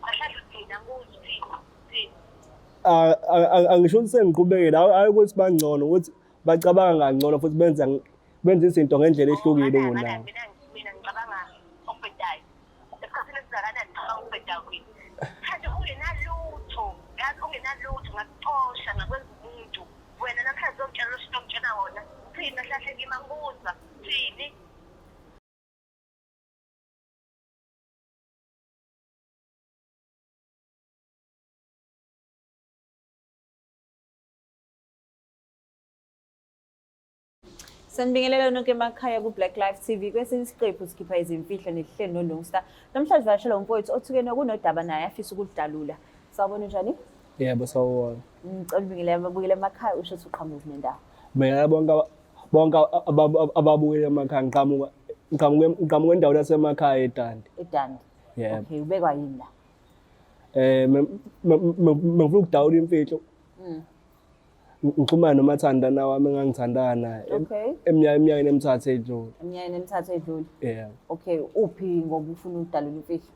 Kahle uthini angikuzwa uthini uthini. Angisho ukuthi sengiqhubekile, hhayi ukuthi bangcono, ukuthi bacabanga kangcono futhi benza benza izinto ngendlela ehlukile Oh, kunabo. Mina ngicabanga okubhedayo. Esikhathini esingakanani ngicabanga okubhedayo mina. Manje ungenalutho, yazi ungenalutho ngakuxosha ngakwenza umuntu. Wena namhlanje uzongitshela lo shito ongitshela wona. Uthini kahle kahle kimi angikuzwa. Uthini? Sanibingelela nonke emakhaya ku-Black Life TV. Kwesinye isiqephu sikhipha izimfihlo nehlelo noLungsta. Namhlanje vakashela umfowethu othukene kunodaba naye afisa ukuludalula. Sawubona njani? Yebo, sawubona. Ngicela ubingelele ababukeli emakhaya usho ukuthi uqhamuka kuphi nendawo. Mina bonke bonke ababukeli emakhaya ngiqhamuka ngiqhamuka ngiqhamuka endaweni yasemakhaya eDandi. EDandi. Yebo. Okay, ubekwa yini la? Eh mengifuna ukudawula imfihlo. Ngixhumana nomathandana wami engangithandana naye. Okay. Eminyakeni emithathu edlule. Eminyakeni emithathu edlule. Yeah. Okay, uphi ngoba ufuna ukudalula imfihlo?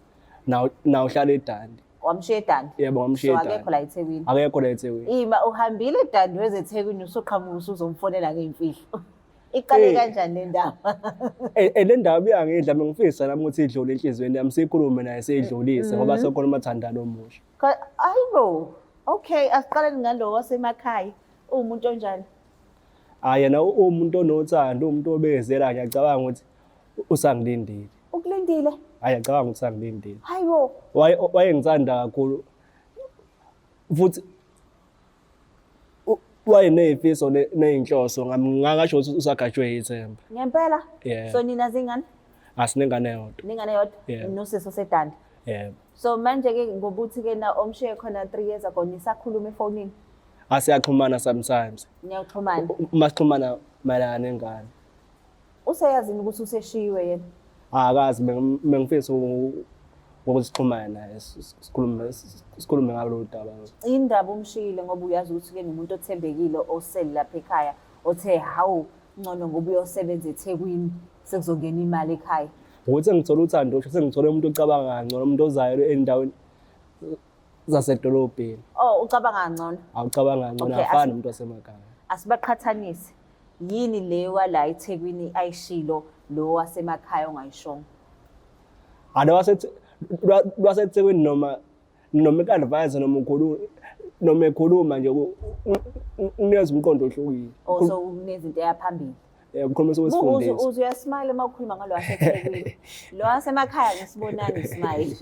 Naw naw uhlala eDandi. Wamshiya eDandi? Yebo, ngamshiya So eDandi. akekho la eThekwini. Akekho la eThekwini. Ima uhambile eDandi weze eThekwini usuqhamuka usuzomfonela ngeyimfihlo. Iqale kanjani le ndaba? Le ndaba iyangidla bengifisa nami ukuthi idlule enhliziyweni yami sikhulume naye siyidlulise ngoba sekukhona umathandana omusha. Hayibo. Okay, asiqaleni ngalo wasemakhaya. Uwumuntu onjani? Hayi yena uwumuntu onothando, uwumuntu obekezela ngiyacabanga ukuthi usangilindile. Ukulindile? Hayi ngiyacabanga ukuthi usangilindile. Hayibo. Wayengithanda kakhulu futhi wayeney'fiso ney'nhloso ngangasho ukuthi usagajwe yithemba. Ngempela? Yeah. So nina zingane? Asinengane eyodwa. Ningane eyodwa? Yeah. Nosisi osedanda. Yebo. So manje ke ngobuthi ke na omshiye khona 3 years ago nisakhuluma efonini? Asiyaxhumana sometimes. Niyaxhumana. Uma sixhumana mayelana nengane. Useyazini ukuthi useshiyiwe yena? Akazi bengifisa ukuthi sixhumane naye sikhulume sikhulume ngalolu daba. Indaba umshiyile ngoba uyazi ukuthi ke ngumuntu othembekile osele lapha ekhaya othe hawu ngcono ngoba uyosebenza eThekwini sekuzongena imali ekhaya. Ukuthi sengithola uthando usho sengithole umuntu ocabanga kangcono umuntu ozayo endaweni zasedolobheni. Oh ucabanga kangcono. Awucabanga kangcono Okay, afani nomuntu wasemakhaya. Asibaqhathanise. Yini le wala eThekwini ayishilo lo wasemakhaya ongayishongo? Alo waseThekwini noma noma i-advise noma ukhuluma noma ekhuluma nje unikeza umqondo ohlukile. Oh so unezinto eyaphambili. Yeah, ukhuluma sokwesifundiswa. Uze uyasmile uma ukhuluma ngalo waseThekwini. Lo wasemakhaya ngisibonani smile.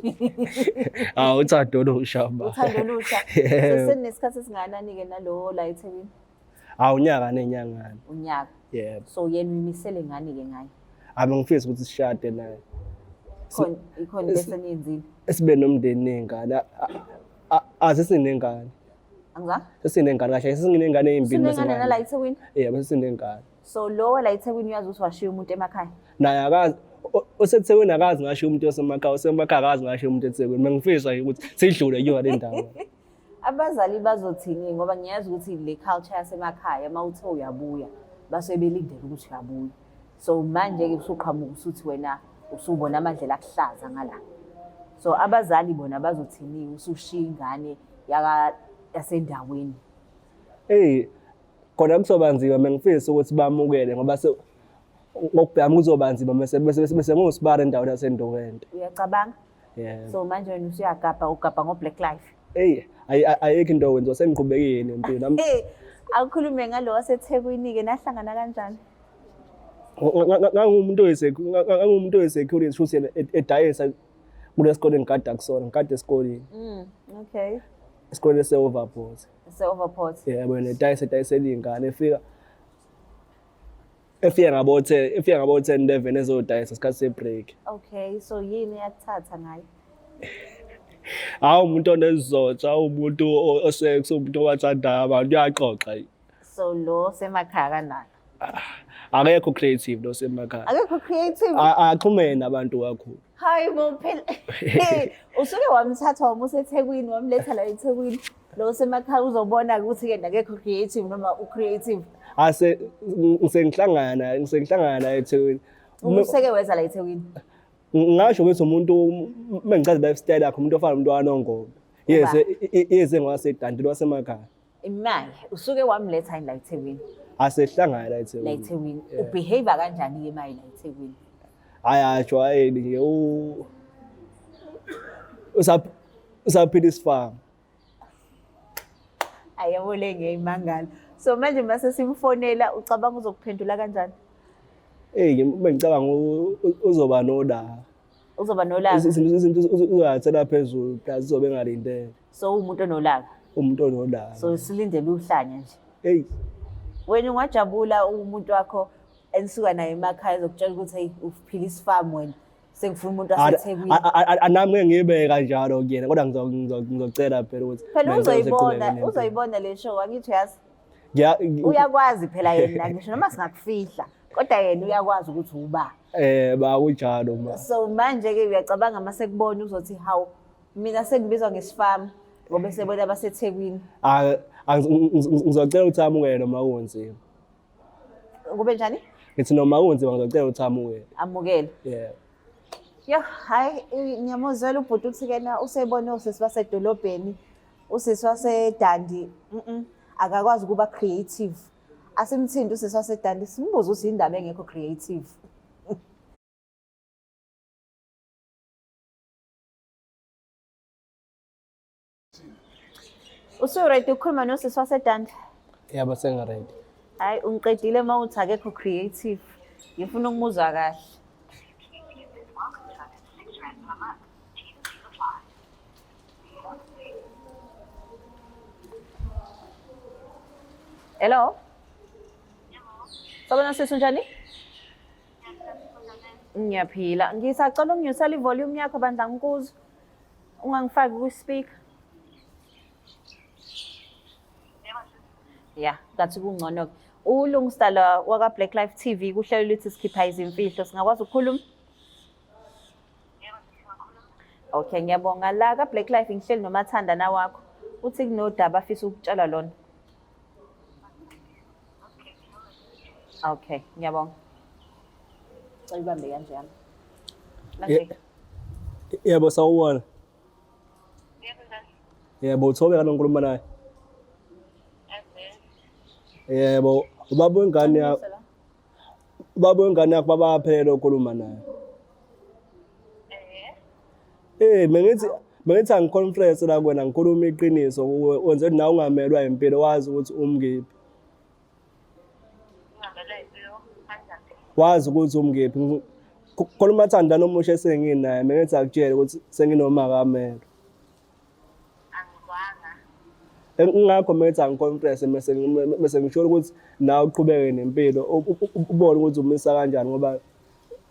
Ah, uthando olusha ba. Uthando olusha. Sesinesikhathi esingakanani ke nalowo la eThekwini? Ah, unyaka nenyangana. Unyaka. Yebo. So yena uyimisele ngani ke ngaye? Ame ngifisa ukuthi sishade naye. Khona ikhona into eseniyenzile. Sibe nomndeni ney'ngane. Asesinengane. Angizwa? Sesinengane kahle, sesinengane ezimbili mase. Sinengane nala eThekwini? Yebo, sesinengane. So lo la eThekwini uyazi ukuthi washiya umuntu emakhaya? Naye akazi oseThekwini akazi ngashiya umuntu osemakhaya, osemakhaya akazi ngashiya umuntu eThekwini. Bengifisa nje ukuthi sidlule kuyona le ndawo. Abazali bazothini ngoba ngiyazi ukuthi le culture yasemakhaya uma uthe uyabuya basuke belindele ukuthi uyabuya. So manje-ke usuqhamuka usuthi wena usubona amadlela akuhlaza ngala. So abazali bona bazothini usushiya ingane yaka yasendaweni. Eyi khona kuzoba nzima bengifisa ukuthi bamukele ngoba se ngokubheka kuzoba nzima bese bese bese ngusibara endaweni yaseNdokente. Uyacabanga? Yeah. So manje wena usuyagabha ugabha ngo-Black Life. Eyi ayikho into okwenziwa sengiqhubekile nempilo. Hey, awukhulume ngalo waseThekwini-ke nahlangana kanjani? Ngangumuntu ngangumuntu oyi-security shuthi yena edayisa kule sikole engigada kusona, ngigada esikoleni. Okay. Esikoleni se-Overport. Se-Overport. Yebo, yena edayisa edayisela iy'ngane efika efika ngabo 10 efika ngabo 10 11 ezodayisa isikhathi se-break. Okay, so yini eyakuthatha ngayo? Hawu umuntu onesizotha, umuntu osex, umuntu obathandayo abantu uyaxoxa. So lo semakhaya kanalo. Akekho creative lo semakhaya. Akekho creative. Axhumene nabantu kakhulu. Hayi bo phela. Usuke wamthatha wamusa eThekwini wamletha la eThekwini. Lo semakhaya uzobona ukuthi ke akekho creative noma u-creative. Ase ngisengihlangana ngisengihlangana eThekwini. Useke weza la eThekwini. Ngingasho ukuthi umuntu mengichaza lifestyle yakhe umuntu ofana nomuntu waNongoma. Yes, yeze ngwaseDandile wasemakhaya. Imali usuke wamletha yini la eThekwini? Asehlangana la eThekwini. La eThekwini. Ubehave kanjani ke maye la eThekwini? Hayi ajwayeli nje u usaphila isifamu. Ayabo le ngiyayimangala. So manje mase simfonela ucabanga uzokuphendula kanjani? Hey bengicabanga uzoba nolaka. Uzoba nolaka. Izinto uzoyathela phezulu plus uzobe engalindele. So umuntu onolaka. Umuntu onolaka. So silindele uhlanya nje. Hey. Wena ungajabula umuntu wakho enisuka naye emakhaya ezokutshela ukuthi hey uphila isifamu wena. Sengifuna umuntu waseThekwini. Anami ngeke ngibe kanjalo kuyena kodwa ngizocela phela ukuthi phela uzoyibona uzoyibona le show angithi uyazi. Uyakwazi phela yena ngisho noma singakufihla kodwa yena uyakwazi ukuthi uba. Eh ba kunjalo ma. So manje ke uyacabanga mase kubona uzothi hawu mina sengibizwa ngesifamu ngoba sebona abaseThekwini. Ah ngizocela ukuthi amukele noma kunzima. Kube njani? Ngithi noma kunzima ngizocela ukuthi amukele. Amukele. Yeah. Yo, hayi ngiyamuzwela ubhuti uthi kena usebone osisi basedolobheni, usisi waseDandi, akakwazi ukuba creative. Asimthinte usisi waseDandi simbuze ukuthi indaba engekho creative. Usu-ready ukukhuluma nosisi waseDandi? Yebo sengi-ready. Hayi ungiqedile uma uthi akekho creative. Ngifuna ukumuzwa kahle. Hello? Sawubona sisi unjani? Ngiyaphila. Ngisacela unginyusela i-volume yakho bandla ngikuzwe. Ungangifaki kwi-speaker. Ya, ngathi kungcono-ke. ULungsta la waka-Black Life TV kuhlelo lwethu sikhipha izimfihlo. Singakwazi ukukhuluma? Okay, ngiyabonga. La ka-Black Life ngihleli noMathanda nawakho. Uthi kunodaba afisa ukutshela lona. Okay, ngiyabonga. Cela ibambe kanje yami. Manje. Yebo sawubona. Yebo uthobeka nongikhuluma naye. Yebo, ubaba wengane yakho. Ubaba wengane yakho baba aphelele okhuluma naye. Eh bengithi angiconference la kuwena ngikhuluma iqiniso wenze nawe ungamelwa impilo wazi ukuthi umkephi. Wazi ukuthi umkephi. Khona umathandana omusha esenginaye bengithi akutshele ukuthi senginomakamelo. Angizwanga. Ingakho mengithi angiconference mese mese ngisho ukuthi nawe uqhubeke nempilo ubone ukuthi umisa kanjani ngoba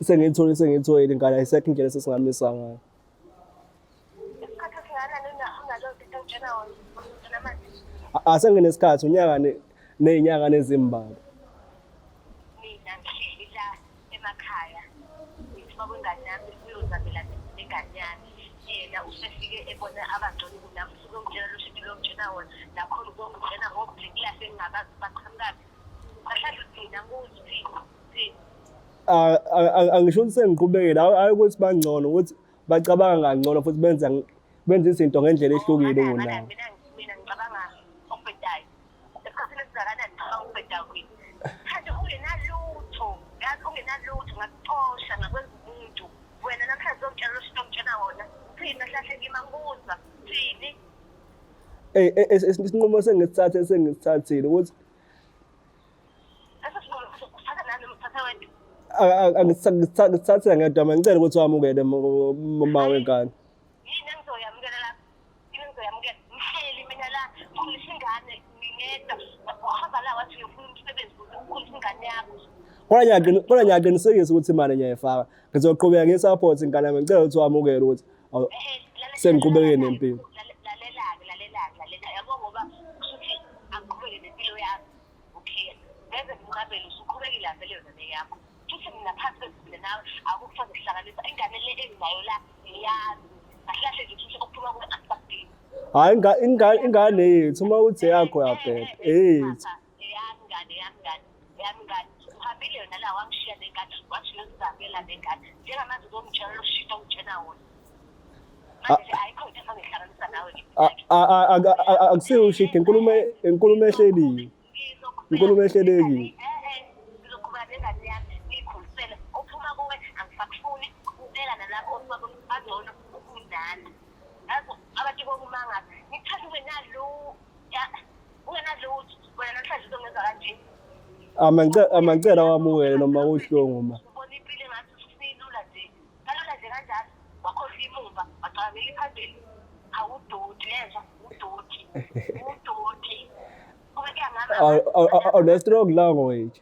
sengiyithole sengiyitholile ingane ayisekho indlela esesingamisa ngayo. Isikhathi esingakanani unalowo nto engitshena wona ungitshena manje? Asenginesikhathi unyaka ney'nyanga nezimbalwa. Mina ngihleli la emakhaya ngithi baba wengane yami uyozamela nengane yami yena usefike ebona abangcono kunami usuke ngitshela lo shidi lo ngitshena wona nakhona ukongitshena ngobhekilase engingabazi baqhamukaphi kahlahla uthina ngikuzi uthini uthini Angisho ukuthi sengiqhubekile, hhayi ukuthi bangcono, ukuthi bacabanga kangcono futhi benza benza izinto ngendlela ehlukile kunawe. Mina ngicabanga okubhedayo. Esikhathini esingakanani ngicabanga ukubhedayo mina. Kanti ungenalutho, yazi ungenalutho ngakuxosha ngakwenza umuntu. Wena namhlanje uzongitshela lo shito ongitshela wona. Uthini kahle kimi angikuzwa. Uthini? Eh isinqumo sengisithathe sengisithathile ukuthi Leso sinqumo usithatha nami usithatha wedwa. Angisithathile ngedwa mina ngicela ukuthi wamukele mama wengane. Yini engizoyamukela la? Yini engizoyamukela? Ngihleli mina la ngikhulisa ingane ngingedwa. Wahamba la wathi uyofuna umsebenzi ukuze ukhulise ingane yakho. Kodwa ngiyaqinisekisa ukuthi imali ngiyayifaka. Ngizoqhubeka ngiyi-support ingane yami. Ngicela ukuthi wamukele ukuthi sengiqhubeke nempilo. Lalela-ke, lalela-ke, lalela. Yabo ngoba kushuthi angiqhubeke nempilo yami. Okay. Ngeze nginqabele usuqhubekile vele yona le yakho. Futhi mina phansi kwethu mina nawe akukho kuhlanganisa ingane le enginayo la ngiyami. Kahle kahle nje kusho okuphuma kuwe asibakudingi. Hhayi ingane yethu uma uthi eyakho uyabheda. Eyethu. Eyami ingane, eyami ingane, eyami ingane. Uhambile yona la wangishiya nengane wathi uyozizamela nengane. Njengamanje uzongitshela lo shit ongitshena wona. Manje ayikho into esangihlanganisa nawe. Akusiyo ushit, inkulumo, inkulumo ehleliwe. Inkulumo ehlelekile. Ngizoqhubeka nengane yami ngiyikhulisele. Ophuma kuwe angisakufuni, ubeka nalapho bangcono ukunani. Yazi abantu bokumangaza. Ngithanda ungenalo ungenalutho wena namhlanje uzongenza kanje. Amangicela wamukele noma kubuhlungu ma. Ubona impilo engathi usilula nje. Kalula nje kanjalo. Wakhohlwa imumva, wacabangela iphambili. Awudoti yezwa, udoti. Udoti. Kube kuyangami. On strong language.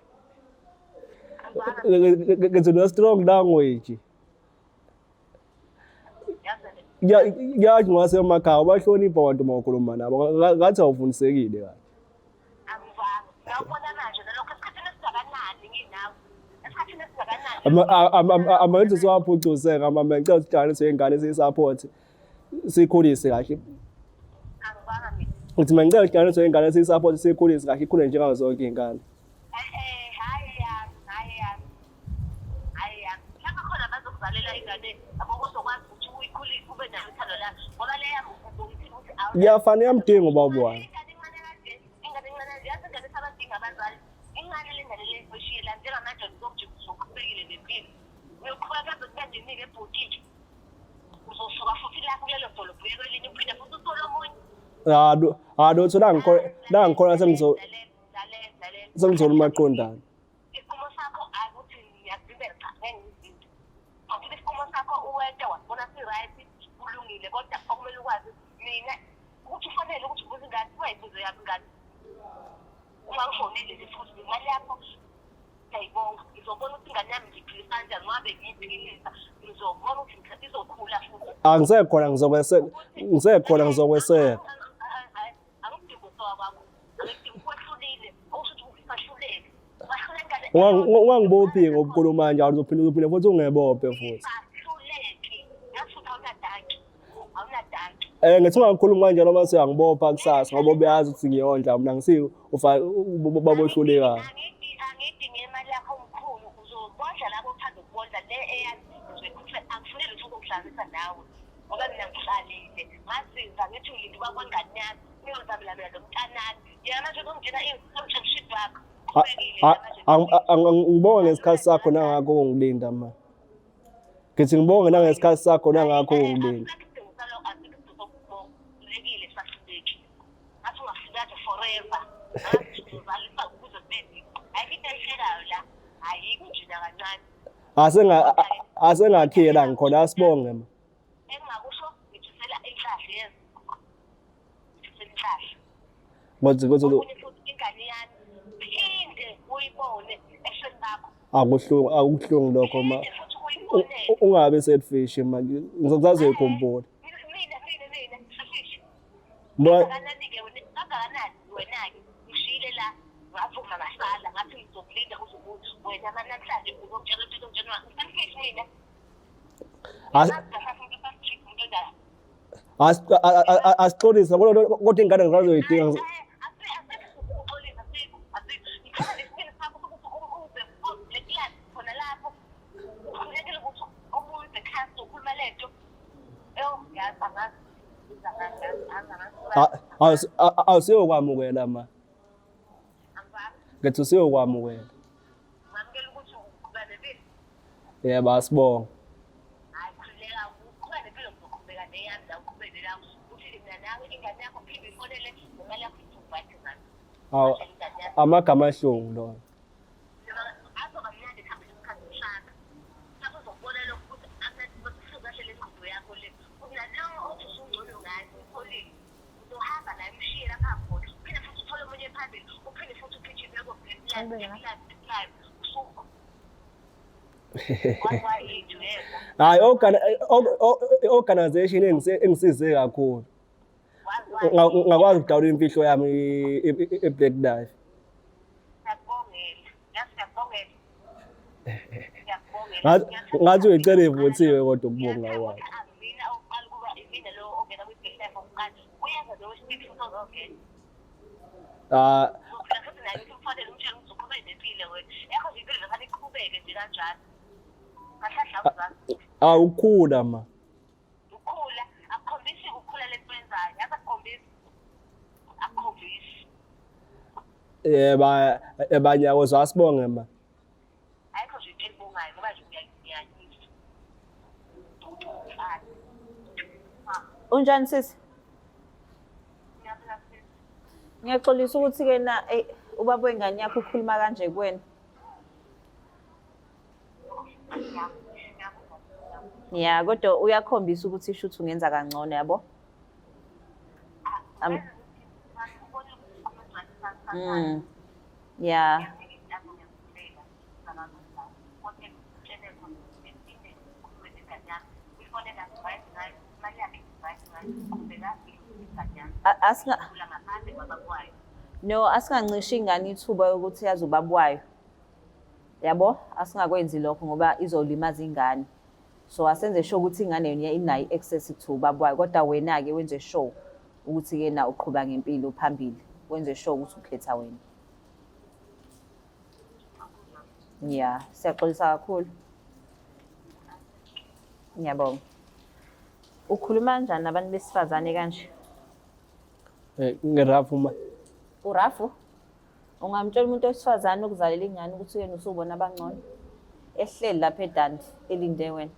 Ngithi no strong language. Ngiyazi ngasemakhaya bahlonipha abantu uma ukhuluma nabo, ngathi awufundisekile kahle. Angivanga. Ngiyawubona manje nalokho esikhathini esingakanani nginawe. Esikhathini esingakanani. Amangithi siwaphucuseka mama, ngicela sihlanganise iy'ngane siyi-support siyikhulise kahle. Angivanga mina. Ngithi mina ngicela sihlanganise iy'ngane siyi-support siyikhulise kahle, ikhule njengazo zonke iy'ngane. Hhayi yami, hhayi yami. Hhayi yami. Lapha khona bazokuzalela ingane yabo uzokwazi ukuthi uyikhulise ube nayo uthando lakho. Ngoba le yami ubonisile ukuthi Ngiyafana iyamdinga ubaba wayo. Ingane incane kanje, ingane incane kanje, yazi ingane isabadinga abazali. Incane le ngane le oshiye la njengamanje uzokujika uzoqhubekile nempilo. Uyoqhubeka kuze kube nini ebhotiki. Uzosuka futhi lapho kulelo dolobha uye kwelinye uphinde futhi uthole omunye. Ha lutho la ngikhona, la ngikhona Lalela, lalela, lalela. sengithola umaqondana. Isinqumo sakho akuthi ngiyakuvimbela, cha ngeke ngizivimbe. Awuthi isinqumo sakho uwedwa wasibona si-right, kulungile, kodwa okumele ukwazi mina ukuthi ufanele ukuthi ubuze ingane, ungayibuze yakho ingane. Ungangifoneli nje futhi imali yakho ngiyayibonga. Ngizobona ukuthi ingane yami ngiyiphilisa kanjani ngoba bengiyiphilisa. Ngizobona ukuthi izokhula futhi. Angisekhona ngizokweseka, ngisekhona ngizokweseka. Angikudingi ukusoka kwakho. Angikudingi ukwehlulile. Okusho ukuthi usahluleke. Wahlula ingane. Ungangibophi ngokukhuluma kanjalo, uzophinde uzophinde futhi ungebophe futhi. Sahluleki. Yazi futhi awunadanki. Awunadanki. Ngithi ungakhulumi kanjalo mase uyangibopha kusasa ngoba uyazi ukuthi ngiyondla mina, ngisiyo ubaba ohlulekayo. Angidingi imali yakho omkhulu, uzobondla labo othanda ukubondla le eyami uzoyikhulisa. Angifuni lutho ukukuhlanganisa nawe ngoba mina ngihlalile ngazinza ngithi ngilinde uba kwengane yami uyozabelabela lo mntanami. Yena manje uzongitshela uzongitshela ushidi wakho. Qhubekile manje. Ngibonge ngesikhathi sakho nangakho ukungilinda ma. Ngithi ngibonge nangesikhathi sakho nangakho ukungilinda. Asikho isidingo salokho, asikho isidingo sokubonga. Uhlulekile, sahluleki. Ngathi ungahluleka forever. Ngathi uzozalisa ukuze kube nini. Ayikho into ehlekayo la. Ayikho nje nakancane. Asengakhiye la ngikhona, asibonge ma. Engingakusho ngithisela inhlahla yezwe. Ngithisela inhlahla. Ngothi ngothi Okunye futhi ingane yami phinde uyibone ehlweni bakho. Akuhlungu, akuhlungu lokho ma. Phinde futhi uyibone. Ungabe selfish ma, ngizokuzoyikhumbula. Mina mina mina selfish. Kangakanani-ke wena, kangakanani wena-ke ngishiyile la ngavuma ngasala ngathi ngizokulinda uze ubuye wena manje namhlanje uzongitshela ukuthi uzongitshela ngiselfish mina. Asixolise kodwa ingane ngisazoyidinga. Awusiyokwamukela ma. Ngithi usiyokwamukela. Yebo, asibonge. Hayi khululeka, uqhubeka nempilo, ngizoqhubeka neyami la, uqhubeke nelakho. Uthi mina nawe ingane yakho phinde uyifonele nemali yakho ithi ngani. Hawu, amagama ahlungu lona. Azoba mnandi kuhambe isikhathi ushaka. Lapho uzokubona lokho ukuthi amnandi ukuthi kahle le ngqondo yakho le. Unalo othi usungcono ngayo uyitholile. Uzohamba naye umshiye lapha khona. Uphinde futhi uthole omunye phambili. Uphinde futhi ugijime ko-black life. Hayi, i-organization engisize kakhulu. Ngakwazi ukudawula imfihlo yami i-Black Life. Ngiyakubongela. Yazi ngiyakubongela. Ngiyakubongela. Ngathi uyicela ivuthiwe kodwa ukubonga kwakho. Mina oqala ukuba imina lo ongena kwi-Black Life okuqala. Uyaza lo wesibili futhi ozongena. Ah, Uzophila futhi naye ukuthi umfanele umtshele ukuthi uqhubeke nempilo wena. Yakho nje impilo ngathi iqhubeke nje kanjalo. Kahle awuzazi. Awukhula ma. Ukhula, akukhombisi ukukhula lento yenzayo. Yazi akukhombisi. Akukhombisi. Yeba ebanyako asibonge ma. Ayikho nje into elibongayo ngoba nje uyanyisa. Unjani sisi? Ngiyaphila sisi. Ngiyaxolisa ukuthi-ke na eyi ubaba wengane yakho ukhuluma kanje kuwena. Ya, kodwa uyakhombisa ukuthi shuthi ungenza kangcono yabo. Ya. Asinga No, asingancishi ingane ithuba yokuthi yazi ubaba wayo. Yabo, asingakwenzi lokho ngoba izolimaza ingane. So asenze sure ukuthi ingane yona inayo i-access to ubaba wayo, kodwa wena-ke wenze sure ukuthi-ke na uqhuba ngempilo phambili. Wenze sure ukuthi ukhetha wena. Ya, siyaxolisa kakhulu. Ngiyabonga. Ukhuluma kanjani nabantu besifazane kanje? Ngirafu ma. Urafu? Ungamtshela umuntu wesifazane okuzalela ingane ukuthi yena usubona abangcono? Ehleli lapha eDandi elinde wena.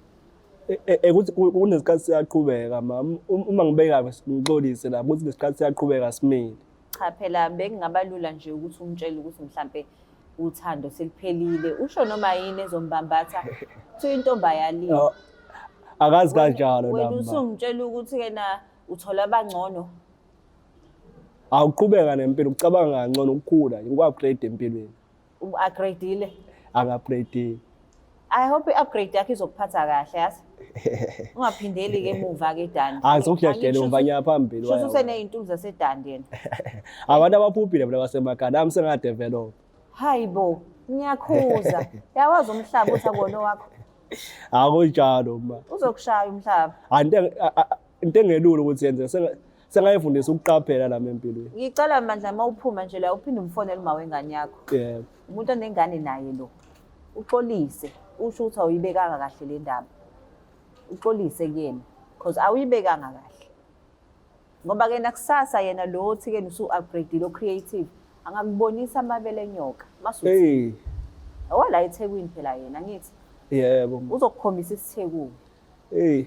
Ukuthi kunesikhathi siyaqhubeka ma. Uma ngibeka ngixolise lapho ukuthi lesikhathi siyaqhubeka simile. Cha phela bekungaba lula nje ukuthi umtshele ukuthi mhlampe uthando seliphelile. Usho noma yini ezombambatha. Kuthiwa intombi ayaliwa. Oh, akazi kanjalo Wena nami. Ma. usumtshela ukuthi kena uthola abangcono. Awuqhubeka nempilo ucabanga kangcono ukukhula nje uku-upgrade empilweni. U-upgradeile. Angi-upgrade. I hope i-upgrade yakho izokuphatha kahle yazi. Ungaphindeli-ke emuva-ke eDandi. Angisokushadele umvanya phambili. Shuthi useney'ntulu zaseDandi yena. Abantu abaphuphile bona basemakhaya nami sengadevelop. Hayi bo, ngiyakhuza. Yawazi umhlaba uthi akuwona owakho. Akunjalo ma. Uzokushaya umhlaba. Into engelula ukuthi yenze sengayifundisa ukuqaphela nami empilweni. Ngicela mandla uma uphuma nje la uphinde umfonele uma wengane yakho. Yebo. Umuntu onengane naye lo. Uxolise, usho ukuthi awuyibekanga kahle le ndaba. Uxolise kuyena because awuyibekanga kahle. Ngoba ke nakusasa yena lo othi ke usu-upgrade lo creative angakubonisa amabele enyoka. Masuthi. Hey. Owala eThekwini phela yena ngithi. Yebo. Uzokukhombisa isiThekwini. Hey.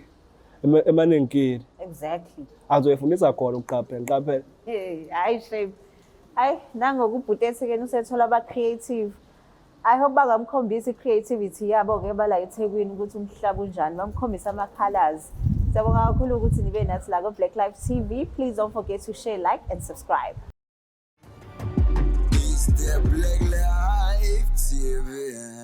Emanenkile. Exactly. Azoyifundisa khona ukuqaphela, qaphela. Hey, hayi shame. Hayi nangokubhuti eThekwini usethola aba creative. I hope bangamkhombisa i-creativity yabo-ke bala eThekwini ukuthi umhlaba unjani, bamkhombise ama-colours. Siyabonga kakhulu ukuthi nibe nathi la ku-Black Life TV. Please don't forget to share, like and subscribe. It's the Black Life TV.